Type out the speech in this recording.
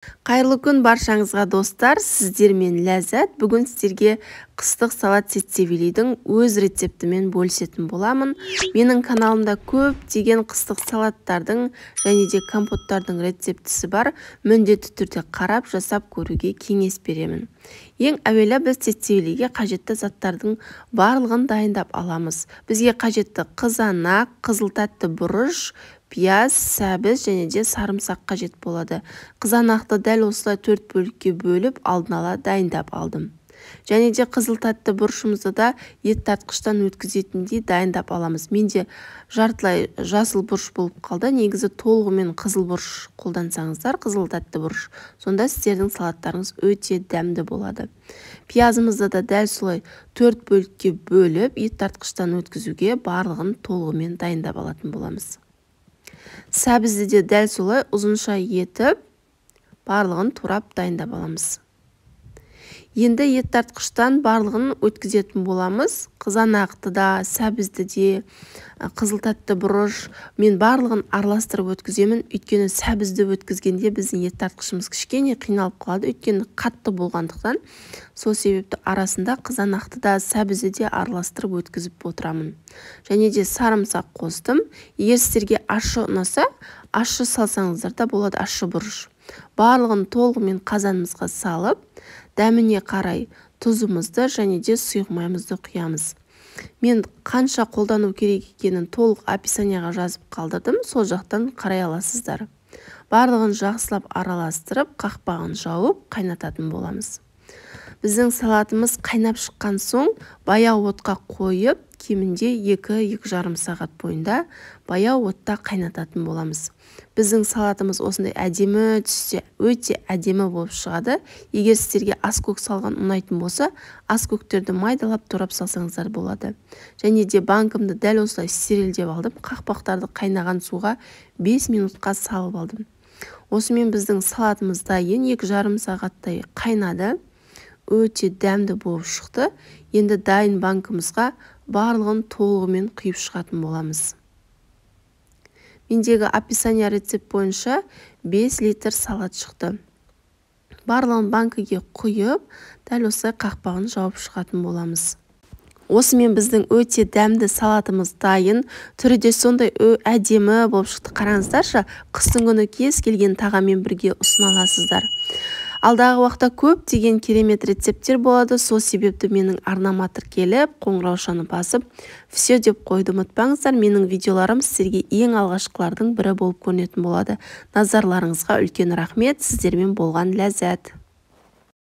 Қайырлы күн баршаңызға, достар! Сіздермен Ләззат. Бүгін сіздерге қыстық салат сацебелидің өз рецептімен бөлісетін боламын. Менің каналымда көптеген қыстық салаттардың және де компоттардың рецептісі бар. Міндетті түрде қарап, жасап көруге кеңес беремін. Ең әуелі біз сацебелиге қажетті заттардың барлығын дайындап аламыз. Бізге қажетті қызанақ, қызыл тәтті бұрыш, пияз, сәбіз және де сарымсақ қажет болады. Қызанақты дәл осылай 4 бөлікке бөліп, алдын ала дайындап алдым. Және де қызыл тәтті бұрышымызды да ет тартқыштан өткізетіндей дайындап аламыз. Менде жартылай жасыл бұрыш болып қалды. Негізі толығымен қызыл бұрыш қолдансаңыздар, қызыл тәтті бұрыш, сонда сіздердің салаттарыңыз өте дәмді болады. Пиязымызды да дәл солай 4 бөлікке бөліп, ет тартқыштан өткізуге барлығын толығымен дайындап алатын боламыз. Сәбізді де дәл солай ұзынша етіп, барлығын турап дайындап аламыз. Енді ет тартқыштан барлығын өткізетін боламыз. Қызанақты да, сәбізді де, қызыл тәтті бұрыш, мен барлығын араластырып өткіземін. Өйткені сәбізді өткізгенде біздің ет тартқышымыз кішкене қиналып қалады, өйткені қатты болғандықтан. Сол себепті арасында қызанақты да, сәбізді де араластырып өткізіп отырамын. Және де сарымсақ қостым. Егер сіздерге ащы ұнаса, ащы салсаңыздар да болады, ащы бұрыш. Барлығын толығымен қазанымызға салып, дәміне қарай тұзымызды және де сұйық майымызды құямыз. Мен қанша қолдану керек екенін толық описанияға жазып қалдырдым, сол жақтан қарай аласыздар. Барлығын жақсылап араластырып, қақпағын жауып, қайнататын боламыз. Біздің салатымыз қайнап шыққан соң, баяу отқа қойып, кемінде 2-2,5 сағат бойында баяу отта қайнататын боламыз. Біздің салатымыз осындай әдемі түсте, өте әдемі болып шығады. Егер сіздерге аскөк салған ұнайтын болса, аскөктерді майдалап турап салсаңыздар болады. Және де банкімді дәл осылай стерилдеп алдым. Қақпақтарды қайнаған суға 5 минутқа салып алдым. Осымен біздің салатымыз дайын, 2,5 сағаттай қайнады. Өте дәмді болып шықты. Енді дайын банкімізға барлығын толығымен құйып шығатын боламыз. Мендегі описание рецепт бойынша 5 литр салат шықты. Барлығын банкіге құйып, дәл осылай қақпағын жауып шығатын боламыз. Осымен біздің өте дәмді салатымыз дайын. Түрі де сондай әдемі болып шықты. Қараңыздаршы, қыстың күні кез келген тағаммен бірге ұсына аласыздар. Алдағы уақытта көптеген керемет рецепттер болады. Сол себепті менің арнама тіркеліп, қоңыраушаны басып, все деп қоюды ұмытпаңыздар. Менің видеоларым сіздерге ең алғашқылардың бірі болып көрінетін болады. Назарларыңызға үлкен рахмет. Сіздермен болған Ләззат.